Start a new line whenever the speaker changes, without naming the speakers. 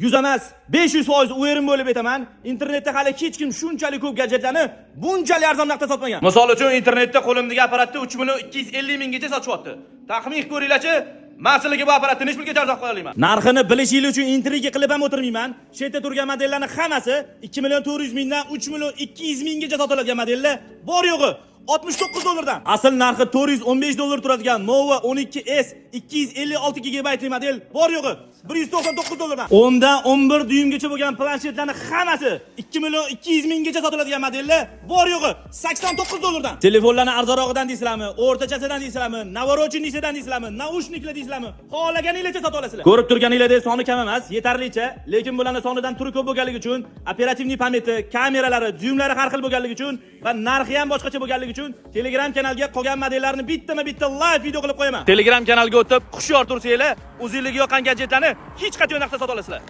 100 emas, 500% уверен bo'lib aytaman. Internetda hali hech kim shunchalik ko'p gadjetlarni bunchalik arzon narxda sotmagan. Misol uchun, internetda qo'limdagi apparatni 3 million 250 minggacha sotishyapti. Taxmin qilib ko'ringlarchi, man sizlarga bu apparatni necha pulga arzon qo'ya olaman? Narxini bilishingiz uchun intriga qilib ham o'tirmayman. Shu yerda turgan modellarning hammasi 2 million 400 mingdan 3 million 200 minggacha sotiladigan modellar bor yo'g'i 69 dollardan. Asl narxi 415 dollar turadigan Nova 12S 256 gigabaytli model bor yo'g'i 199 dollardan. 10 dan 11 dyuymgacha bo'lgan planshetlarning hammasi 2 million 200 minggacha sotiladigan modellar bor yo'g'i 89 dollardan. Telefonlarni arzonrog'idan deysizlarmi, o'rtachasidan deysizlarmi, навороченный sidan deysizlarmi, наушник lar deysizlarmi, xohlaganinglarcha sotib olasizlar. Ko'rib turganinglardek, soni kam emas, yetarlicha, lekin bularning sonidan turi ko'p bo'lganligi uchun, оперативный память i, kameralari, dyuymlari har xil bo'lganligi uchun va narxi ham boshqacha bo'lganligi uchun Telegram kanalga qolgan modellarni bittama-bitta live video qilib qo'yaman. Telegram kanalga o'tib, hushyor tursanglar, o'zingizga yoqqan gadjetlarni hech qachon narxda sota olasizlar.